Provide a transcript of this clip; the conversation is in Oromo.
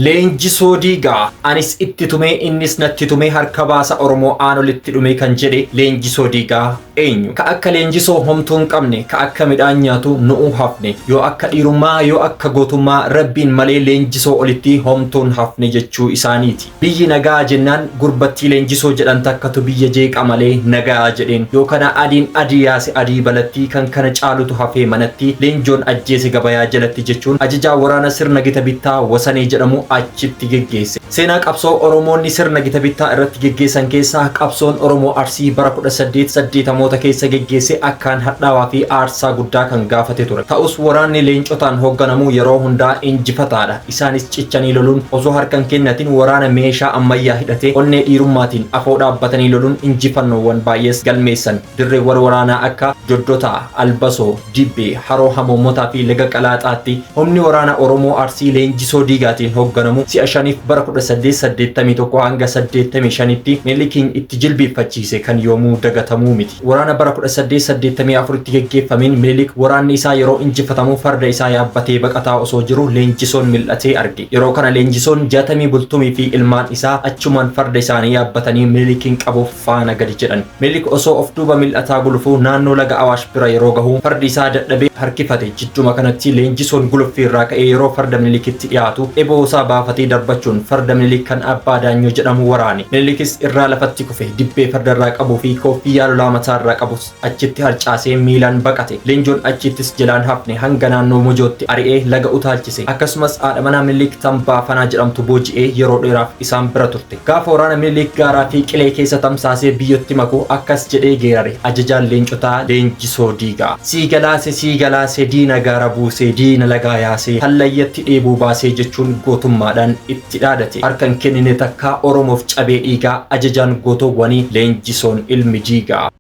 Leenjisoo Diigaa anis itti tumee innis natti tumee harka baasa Oromoo aanolitti dhume kan jedhe Leenjisoo Diigaa eenyu? Ka akka leenjisoo homtuu hin qabne, ka akka midhaan nyaatu nu'uu hafne, yoo akka dhiirummaa yoo akka gootummaa Rabbiin malee leenjisoo olitti homtuun hafne jechuu isaaniiti. Biyyi nagaa jennaan gurbattii leenjisoo jedhan takkatu biyya jeeqa malee nagaa jedheen. Yoo kana adiin adii yaase adii balatti kan kana caalutu hafee manatti leenjoon ajjeese gabayaa jalatti jechuun ajajaa waraana sirna gita bittaa Wasanee jedhamu achitti geggeesse. Seenaa qabsoo Oromoonni sirna gita bittaa irratti geggeessan keessaa qabsoon Oromoo Arsii bara 1880moota keessa geggeesse akkaan hadhaawaa fi aarsaa guddaa kan gaafate ture. Ta'us waraanni leencotaan hoogganamu yeroo hundaa injifataadha. Isaanis cichanii loluun osoo harka hin kennatin waraana meeshaa ammayyaa hidhatee onnee dhiirummaatiin afoo dhaabbatanii loluun injifannoowwan baay'ees galmeessan. Dirreewwan waraanaa akka Doddotaa, Albasoo, Dibbee, Haroo Hamoommotaa fi Laga Qalaaxaatti humni waraana Oromoo Arsii Leenjisoo Diigaatiin hoogganamu si'a shaniif bara 1881 hanga 85tti Minilikiin itti jilbiiffachiise kan yoomuu dagatamuu miti. Waraana bara 1884tti geggeeffameen Minilik waraanni isaa yeroo injifatamu farda isaa yaabbatee baqataa osoo jiru Leenjisoon mil'atee arge. Yeroo kana Leenjisoon Jaatamii Bultumii fi ilmaan isaa achumaan farda isaanii yaabbatanii Minilikiin qabuuf faana gadi jedhan. Minilik osoo of duuba mil'ataa gulufuu naannoo laga Awaash bira yeroo gahu fardi isaa dadhabee harkifate. Jidduma kanatti Leenjisoon guluffii irraa ka'ee yeroo farda Minilikitti dhiyaatu eboo isaa baafatee darbachuun farda Minilik kan Abbaa Daanyoo jedhamu waraane. Minilikis irraa lafatti kufe. Dibbee farda irraa qabuu fi kooffiyyaa lolaa mataa irraa qabus achitti harcaasee miilaan baqate. Leenjoon achittis jalaan hafne hanga naannoo Mojootti ari'ee laga utaalchise. Akkasumas haadha manaa Minilik tan Baafanaa jedhamtu booji'ee yeroo dheeraaf isaan bira turte. Gaafa waraana Minilik gaaraa fi qilee keessa tamsaasee biyyotti maku akkas jedhee geerare ajajaan leencotaa Leenjisoo Diigaa. Sii galaase sii galaase diina gaara buusee diina lagaa yaasee hallayyatti dheebuu baasee jechuun gootummaadhaan itti dhaadate. Harka hin kennine takkaa Oromoof cabee dhiigaa ajajaan gootowwanii Leenjisoon ilmi Diigaa.